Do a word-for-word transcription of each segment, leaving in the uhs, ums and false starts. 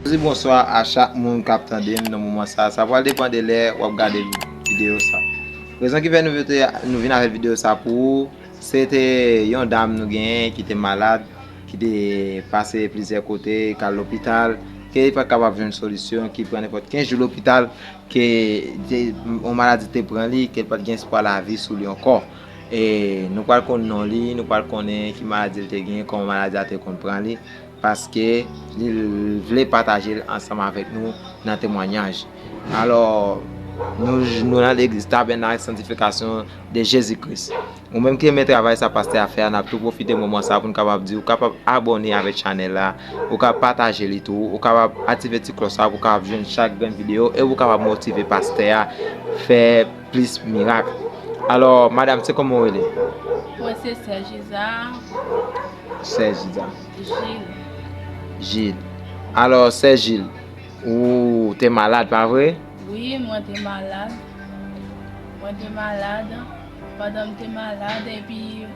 Di bonswa a chak moun k ap tande m nan moman sa. Sa pral depann de lè w ap gade videyo sa. Rezon ki fè nou vin, nou vin avèk videyo sa pou ou, se te yon dam nou genyen ki te malad, ki te pase plizyè kote, k al lopital, ke li pa t kapab jwenn solisyon, ki pran nenpòt kenz jou lopital, ke te, yon maladi te pran li, ke li pa t gen espwa lavi sou li ankò. E nou pral konn non li, nou pral konnen ki maladi li te gen, kòman maladi a te konn pran li, paske li vle pataje l ansanm avèk nou nan temwayaj. Alò, nou, nou nan legliz Tabènak Santifikasyon de Jezi Kris. Ou menm ki renmen travay sa pastè a fè a, n ap tou pwofite moman sa pou n kapab di ou kapab abòne avèk chanèl la, ou kapab pataje li tou, ou kapab aktive ti klòch sa pou w kapab jwenn chak grenn videyo e ou kapab motive pastè a fè plis mirak. Alò, madanm, se kòman w rele? Mwen se Sè Jiza. Sè Jiza. Jil. Jil. Alò, Sè Jil, ou te malad, pa vre? Wi, mwen te malad. Mwen te malad. Pandan m te malad, epi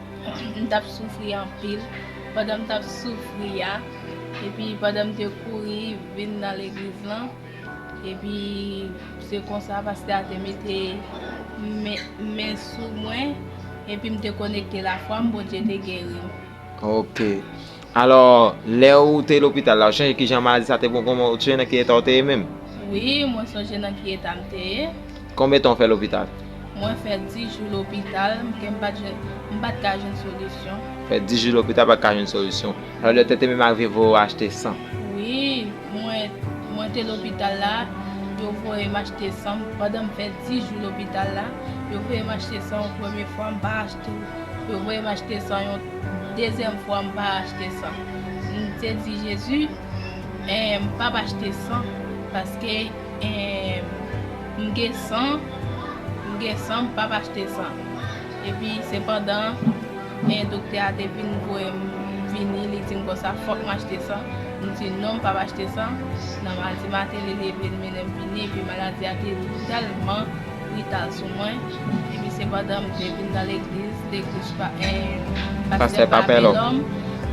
m t ap soufri anpil. Pandan m t ap soufri a, epi pandan m te kouri vin nan legliz lan, epi se konsa pastè a te mete men, men sou mwen, epi m te konekte lafwa m, Bondye te geri m. Ok. Alò, lè ou te lopital la, ou sonje kijan maladi sa te pran, kòman, ou sonje nan ki eta ou te ye menm? Wi, mwen sonje nan ki eta m te ye. Konbyen tan ou fè lopital? Mwen fè dis jou lopital, ke m pa t jwenn, m pa t ka jwenn solisyon. Fè dis jou lopital, pa t ka jwenn solisyon. Alò, doktè te menm arive voye w achte san? Wi, mwen, mwen te lopital la, yo voye m achte san. Pandan m fè dis jou lopital la, yo voye m achte san yon premye fwa, m pa achte. Yo voye m achte san yon dezyèm fwa, m pa achte san. M te di Jezi, eh, m p ap achte san, paske, eh, m gen san, m gen san, m p ap achte san. Epi, sepandan, eh, doktè a te vin voye m vini, li di m konsa, fòk m achte san. M di non, m p ap achte san. Nan madi maten, li leve, l mennen m vini, epi maladi a te tèlman li t al sou mwen. Epi sepandan m te vin nan legliz, legliz pa, eh, pastè Papelòm.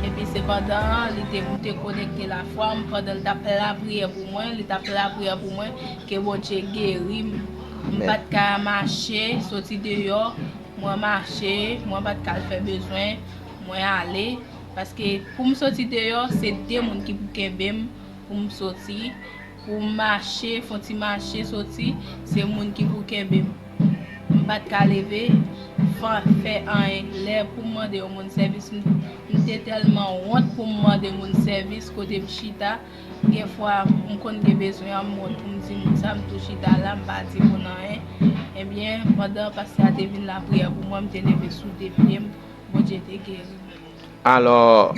Epi sepandan li te, m te konekte lafwa m pandan l t ap lapriyè pou mwen, li t ap lapriyè pou mwen, ke Bondye geri m. M pa t ka mache, soti deyò, mwen mache, mwen pa t ka al fè bezwen, mwen ale. Paske pou m soti deyò, se de moun ki pou kenbe m pou m soti. Pou m mache, fè yon ti mache soti, se moun ki pou kenbe m. M pa t ka leve, fè, fè anyen. Lè pou m mande yon moun sèvis, m, m te tèlman wont pou m mande moun sèvis kote m chita. Gen fwa, m konn gen bezwen an, m wont pou m di moun sa, m tou chita la, m pa di moun anyen. Ebyen, pandan pastè a te vin lapriyè pou mwen, m te leve sou de pye m, Bondye te geri m. Alò,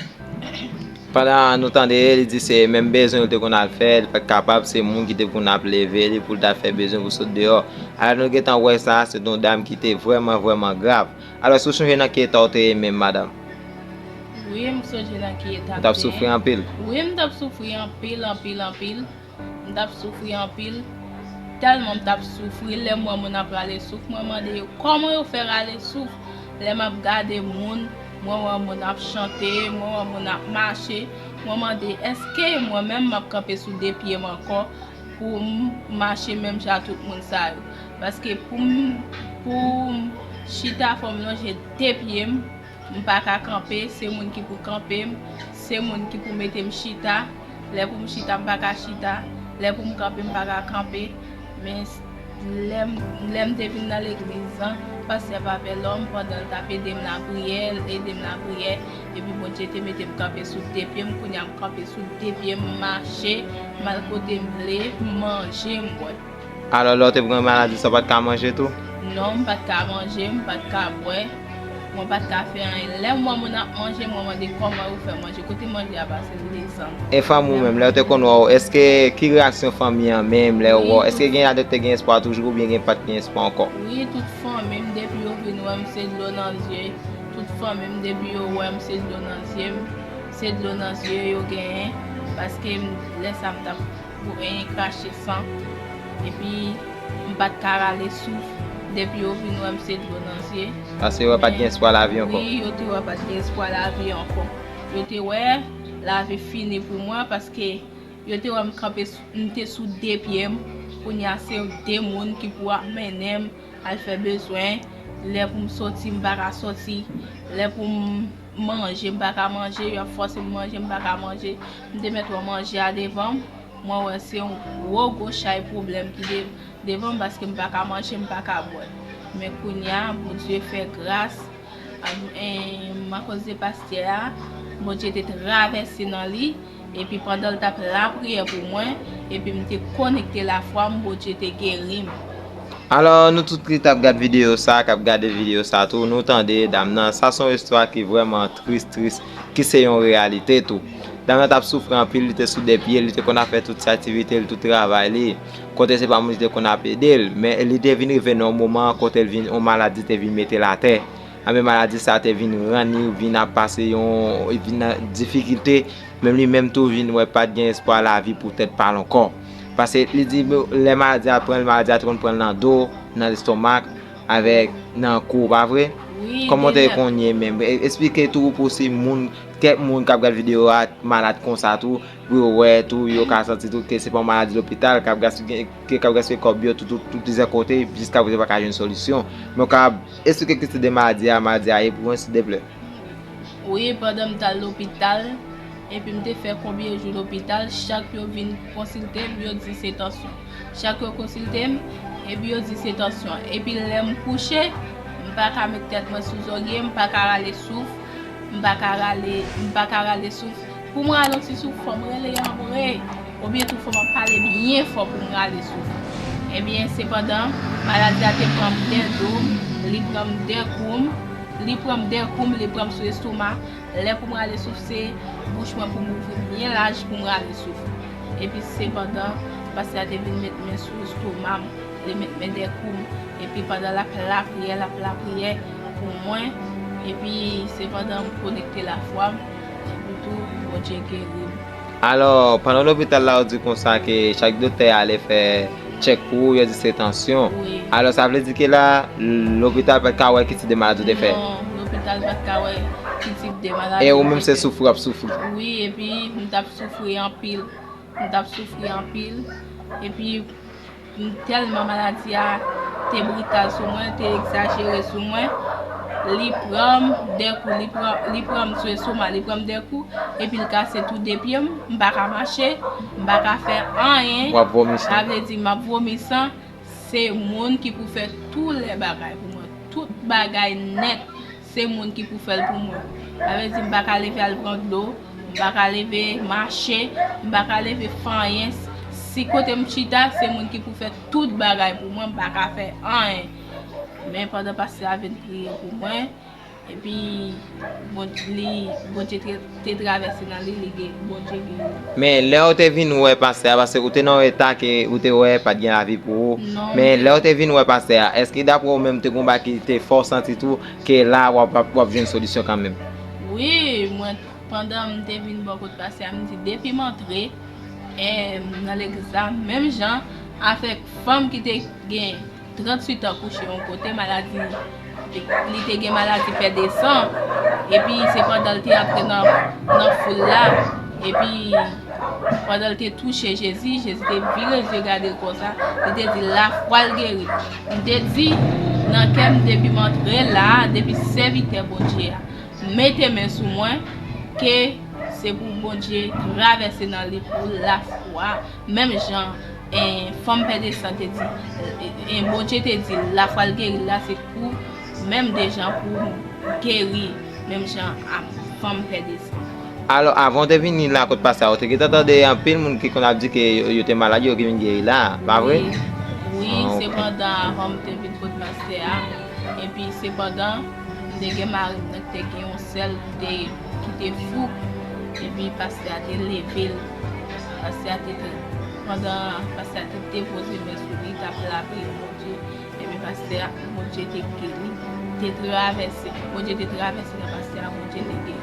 pandan nou tande, li di se menm bezwen li te konn al fè, li pa t kapab, se moun ki te konn ap leve li pou l ta fè bezwen pou sot deyò. Alò, nou gentan wè sa, se yon dam ki te vrèman, vrèman grav. Alò, si w sonje nan ki eta w te ye menm, madanm? Wi, m sonje nan ki eta m te ye. Ou t ap soufri anpil? Wi, m t ap soufri anpil, anpil, anpil. M t ap soufri anpil. Tèlman m t ap soufri, lè m wè moun ap rale souf, mwen mande yo, kòman yo fè rale souf? Lè m ap gade moun, mwen wè moun ap chante, mwen wè moun ap mache, mwen mande, èske mwen menm m ap kanpe sou de pye m ankò pou m mache menm jan ak tout moun sa yo? Paske pou m, pou m chita, fò m lonje de pye m, m pa ka kanpe, se moun ki pou kanpe m, se moun ki pou mete m chita. Lè pou m chita, m pa ka chita. Lè pou m kanpe, m pa ka kanpe. Men s-, lè m, lè m te vin nan legliz lan, pastè Papelòm, pandan l t ap ede m lapriyè, l ede m lapriyè, epi Bondye te mete m kanpe sou de pye m. Kounye a, m kanpe sou de pye m, m mache, m al kote m vle, m manje, m bwè. Alò, lè w te pran maladi sa, w pa t ka manje tou? Non, m pa t ka manje, m pa t ka bwè, mwen pa t ka fè anyen. Lè m wè moun ap manje, mwen mande kòman yo fè manje, kote manje a pase, m desann. E fanmi w menm, lè yo te konn wè w, èske ki reyaksyon fanmi an menm, lè yo wè w, èske gen ladan te gen espwa toujou, oubyen gen pa t gen espwa ankò? Wi, tout fanmi m, depi yo vin wè m, se dlo nan zye. Tout fanmi m, depi yo wè m, se dlo nan zye m, se dlo nan zye yo genyen, paske m, lè sa m t ap pou, e, krache san. Epi, m pa t ka rale souf. Depi yo vin wè m, se dlo nan zye. Paske yo wè pa t gen espwa lavi ankò. Wi, yo te wè pa t gen espwa lavi ankò. Yo te wè lavi fini pou mwen, paske Yo te wè m kanpe, m te sou de pye m. Kounye a se de moun ki pou ap mennen m al fè bezwen. Lè pou m soti, m pa ka soti. Lè pou m manje, m pa ka manje. Yo ap fòse m manje, m pa ka manje. M te mèt wè manje a devan m. Mwen wè se yon gwo, gwo chay pwoblèm ki de-, devan m paske m pa ka manje, m pa ka bwè. Men kounye a, Bondye fè gras. Am, em, akoz de pastè a, Bondye te travèse nan li, epi pandan l t ap lapriyè pou mwen, epi m te konekte lafwa m, Bondye te geri m. Alò, nou tout ki t ap gad videyo sa, k ap gade videyo sa tou, nou tande dam nan. Sa se yon istwa ki vrèman tris, tris, ki se yon reyalite tou. Dam nan t ap soufri anpil, li te sou de pye, li te konn ap fè tout aktivite l, tout travay li. Kote se pa moun ki te konn ap ede l, men li te vin rive nan yon moman kote l vin, yon maladi te vin mete l atè. Anben maladi sa te vin rann li, vin ap pase yon, vin nan difikilte. Menm li menm tou vin wè pa t gen espwa lavi pou tèt pa l ankò. Paske li di, lè maladi a pran l, maladi a te konn pran l nan do, nan lestomak, avèk nan kou, pa vre? Wi, kòman w te konn ye menm? E-, esplike tou pou si moun, kèk moun k ap gad videyo a malad konsa tou, pou yo wè tou, yo ka santi tou ke se pa yon maladi lopital k ap gaspiye, ke k ap gaspiye kòb yo tout, tout, tout plizyè kote, jiskaprezan yo pa ka jwenn solisyon. Men w ka esplike ki tip de maladi a, maladi a ye pou mwen, silteplè? Wi, pandan m t al lopital, epi m te fè konbyen jou lopital, chak yo vin konsilte m, yo di se tansyon. Chak yo konsilte m, epi yo di se tansyon. Epi lè m kouche, m pa ka met tèt mwen sou zòrye, m pa ka rale souf, m pa ka rale, m pa ka rale souf. Pou m rale yon ti souf, fò m rele anmwe. Oubyen tou fò m ap pale byen fò pou m rale souf. Ebyen, sepandan, maladi a te pran m dè do m, li pran m dè kou m, li pran m dè kou m, li pran m sou estoma. Lè pou m rale souf, se bouch mwen pou m ouvri byen laj pou m rale souf. Epi, sepandan, pastè a te vin met men sou estoma m, li met men dè kou m. Epi, pandan l ap lapriyè, l ap lapriyè pou mwen. Epi, sepandan, m konekte lafwa m. Epi tou, Bondye geri m. Alò, pandan w lopital la, ou di konsa ke chak doktè ale fè tchèk pou ou, yo di se tansyon. Wi. Alò, sa vle di ke la, lopital pa t ka wè ki tip de maladi ou te fè? Non, lopital pa t ka wè ki tip de maladi. E ou menm se soufri w ap soufri? Wi, epi m t ap soufri anpil. M t ap soufri anpil. Epi, tèlman maladi a te brital sou mwen, te egzajere sou mwen, li pran m dè kou, li pran, li pran m sou estoma, li pran m dè kou, epi l kase tou de pye m, m pa ka mache, m pa ka fè anyen. W ap vomi san. Sa vle di m ap vomi san, se moun ki pou fè tou lè bagay pou mwen, tout bagay nèt. Se moun ki pou fè l pou mwen. Sa vle di m pa ka leve al pran dlo, m pa ka leve mache, m pa ka leve fè anyen. Si kote m chita, se moun ki pou fè tout bagay pou mwen, m pa ka fè anyen. Men pandan pastè a vin priye pou mwen, epi Bon, li, Bondye te, te travèse nan li, li gen, Bondye gen li. Men lè w te vin wè pastè a, paske ou te nan yon eta ke ou te wè pa t gen lavi pou ou. Non. Men lè w te vin wè pastè a, èske daprè ou menm te gen yon bagay ki te fè w santi tou ke la w ap, w ap, w ap jwenn solisyon kanmenm? Wi, mwen, pandan m te vin bò kot pastè a, m di depi m antre, em, nan legliz la, menm jan avèk fanm ki te gen tranntuit an kouche yon kote, maladi, li te gen maladi pè de san, epi se pandan l te antre nan, nan foul la, epi pandan l te touche Jezi, Jezi te vire zye gade l konsa, li te di, lafwa l geri. M te di nan kè m, depi m antre la, depi sèvitè Bondye a mete men sou mwen, ke se pou Bondye travèse nan li pou lafwa. Menm jan, en, fanm pè de san te di, en, Bondye te di, lafwa l geri l la, se pou menm de jan pou geri, menm jan ak fanm pè de san. Alò, avan w te vini la kot pastè a, ou te gentan tande anpil moun ki konn ap di ke yo, yo te malad, yo vin geri la, pa vre? Wi, wi, ah, ok. Sepandan, avan m te vin kot pastè a, epi sepandan, m te gen mari m nan ki te gen yon sèl ki te, ki te fou, epi pastè a te leve l. Pastè a te, pandan pastè a te depoze men sou li, t ap lapriyè Bondye, epi pastè a, Bondye te geri, te travèse, Bondye te travèse nan pastè a, Bondye te geri.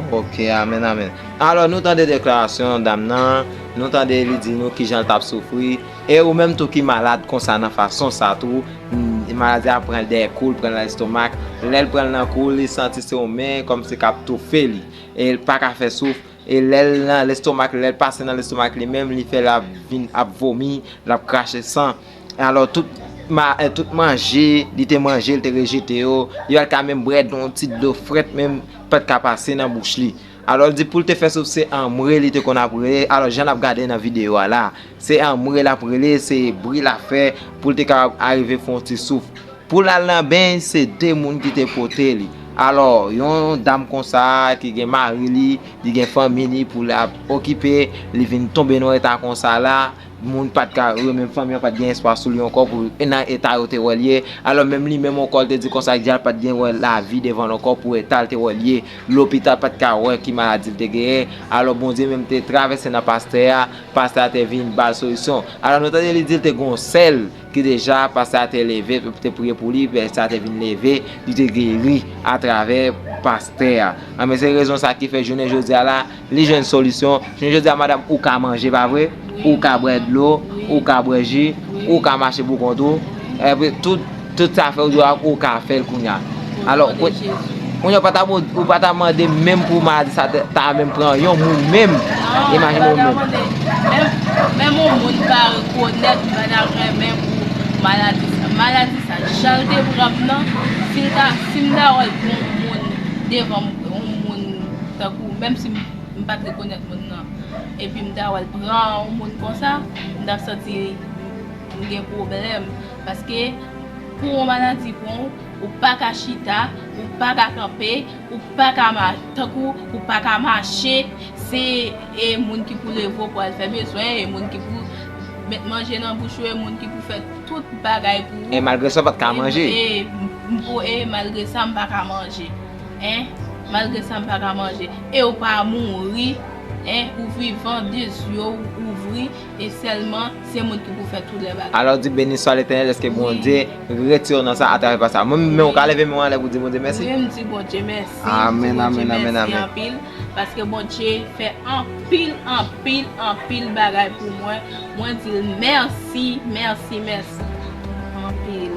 Ok, amèn, amèn. Alò, nou tande deklarasyon dam nan, nou tande li di nou kijan l t ap soufri, e ou menm tou ki malad konsa nan fason sa tou, mm, maladi a pran l dèyè kou l, pran l nan lestomak, lè l pran l nan kou l, li santi se yon men kòmsi k ap toufe li, e l pa ka fè souf, E lè l nan lestomak li, lè l pase nan lestomak li menm, li fè l ap vin ap vomi, l ap krache san. Alò, tout, ma, eh, tout manje li te manje, li te rejete yo, li pa t ka menm bwè yon ti dlo frèt menm, pa t ka pase nan bouch li. Alò, l di pou l te fè souf, se anmwe li te konn ap rele. Alò, jan n ap gade nan videyo a la, se anmwe l ap rele, se bri l ap fè pou l te kapab arive fè yon ti souf. Pou l al nan beny, se de moun ki te pote li. Alò, yon dam konsa ki gen mari li, li gen fanmi li pou l ap okipe, li vin tonbe nan eta konsa la, moun pa t ka, yo menm fanmi an pa t gen espwa sou li ankò pou, e nan eta yo te wè l ye. Alò, menm li menm ankò, l te di konsa, li di l pa t gen wè lavi devan l ankò pou eta l te wè l ye. Lopital pa t ka wè ki maladi l te genyen. Alò, Bondye menm te travèse nan pastè a, pastè a te vin ba l solisyon. Alò, nou tande li di l te gen yon sè l ki deja pastè a te leve, te priye pou li, pastè a te vin leve, li te geri atravè pastè a. Anben, se rezon sa ki fè jounen jodi a la, li jwenn solisyon. Jounen jodi a, madanm, ou ka manje, pa vre? Ou ka bwè dlo, ou ka bwè ji, ou ka mache pou kont ou. Epi tout, tout sa fè ou di w a, ou ka fè l kounye a. Alò, kounye a, ou pa ta, ou pa ta mande menm pou maladi sa ta, ta menm pran yon moun menm. Imajine w menm. Menm, menm yon moun pa rekonèt, pa ta renmen pou maladi sa. Maladi sa, jan l te pran m nan, si l ta, si m ta wè l pran yon moun devan m, yon moun tankou, menm si m, m pa t rekonèt moun nan, epi m ta wè l pran yon moun konsa, m t ap santi m gen pwoblèm. Paske pou yon maladi pran w, ou pa ka chita, ou pa ka kanpe, ou pa ka ma-, tankou, ou pa ka mache, se, e, moun ki pou leve w pou al fè bezwen, e moun ki pou met manje nan bouch ou, e moun ki pou fè tout bagay pou ou. E malgre sa, w pa t ka manje. E, e, m, m, e malgre sa, m pa ka manje. Hein? Malgre sa, m pa ka manje. E ou pa mouri, hein? Ou vivan, de zye w ouvri, e sèlman, se moun ki pou fè tout lè bagay. Alò, di, beni swa Letènèl, èske Bondye retire w nan sa atravè pastè a. Mwen menm, ou ka leve men w anlè pou di Bondye mèsi? Wi, m di Bondye mèsi. Amèn, amèn, amèn, amèn. Paske Bondye fè anpil, anpil, anpil bagay pou mwen. Mwen di l mèsi, mèsi, mèsi. Anpil.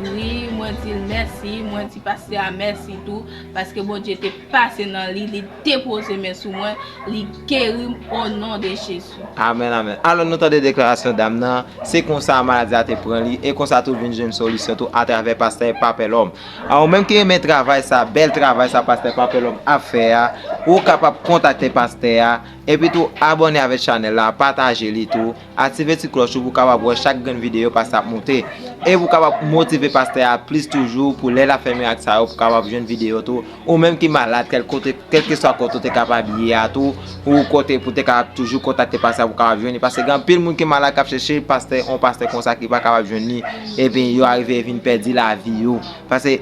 Wi, mwen di l mèsi, mwen di pastè a mèsi tou, paske Bondye te pase nan li, li depoze men sou mwen, li geri m o non de Jezi. Amèn, amèn. Alò, nou tande deklarasyon dam nan, se konsa maladi a te pran li, e konsa tou l vin jwenn solisyon tou atravè pastè Papelòm. A, ou menm ki renmen travay sa, bèl travay sa pastè Papelòm ap fè a, ou kapab kontakte pastè a, epi tou abòne avèk chanèl la, pataje li tou, aktive ti klòch ou pou kapab wè chak grenn videyo pastè ap monte. E pou kapab motive pastè a plis toujou pou lè l ap fè mirak sa yo, pou kapab jwenn videyo tou. Ou menm ki malad, kèl kote, kèlkeswa kote w te kapab ye a tou, ou kote pou te kapab toujou kontakte pastè a pou kapab jwenn li. Paske gen anpil moun ki malad k ap chèche pastè, yon pastè konsa ki pa kapab jwenn li, epi yo arive vin pèdi lavi yo. Paske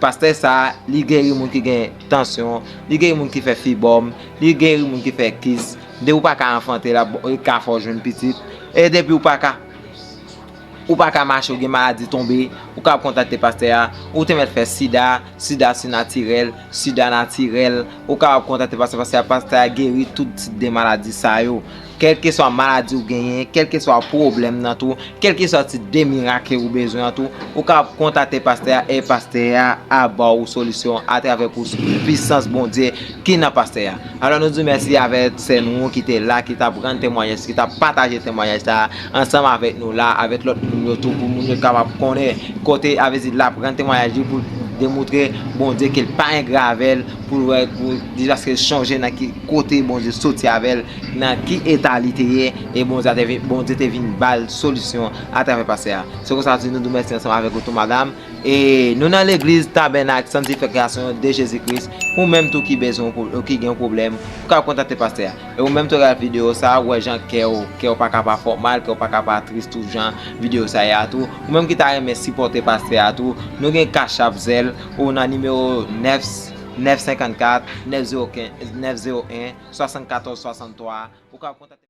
pastè sa, li geri moun ki gen tansyon, li geri moun ki fè fibòm, li geri moun ki fè kis. Depi w pa ka anfante, l ap, li ka fè w jwenn pitit. E depi w pa ka, ou pa ka mache, ou gen maladi tonbe, ou kapab kontakte pastè a. Ou te mèt fè sida, sida se natirèl, sida natirèl. Ou kapab kontakte pastè, pastè a, pastè a geri tout tip de maladi sa yo. Kèlkeswa maladi ou genyen, kèlkeswa pwoblèm nan tou, kèlkeswa tip de mirak ke ou bezwen an tou, ou kapab kontakte pastè a, e pastè a ap ba w solisyon atravè pou pisans Bondye ki nan pastè a. Alò, nou di mèsi avèk sè nou ki te la, ki t ap rann temwayaj, ki t ap pataje temwayaj sa a ansanm avèk nou la, avèk lòt moun yo tou, pou moun yo kapab konnen kote, a vle di, l ap rann temwayaj li pou demontre Bondye ke l pa engra avè l, pou l wè, pou li paske l chonje nan ki kote Bondye soti avè l, nan ki eta li te ye, e Bondye te vin, Bondye te vin ba l solisyon atravè pastè a. Se konsa di nou di w mèsi ansanm avèk ou tou, madanm. E nou nan legliz Tabènak Santifikasyon de Jezi Kris. Ou menm tou ki bezwen, ou ki gen yon pwoblèm, ou ka kontakte pastè a. E ou menm tou gade videyo sa, ou wè jan kè w, kè w pa ka pa fè w mal, kè w pa ka pa tris tou jan videyo sa ye a tou. Ou menm ki ta renmen sipòte pastè a tou, nou gen Cash App, Zelle, ou nan nimewo nèf, nèf senkannkat, nèf zewo kenz, nèf zewo en, swasannkatòz swasanntwa. Ou ka kontakte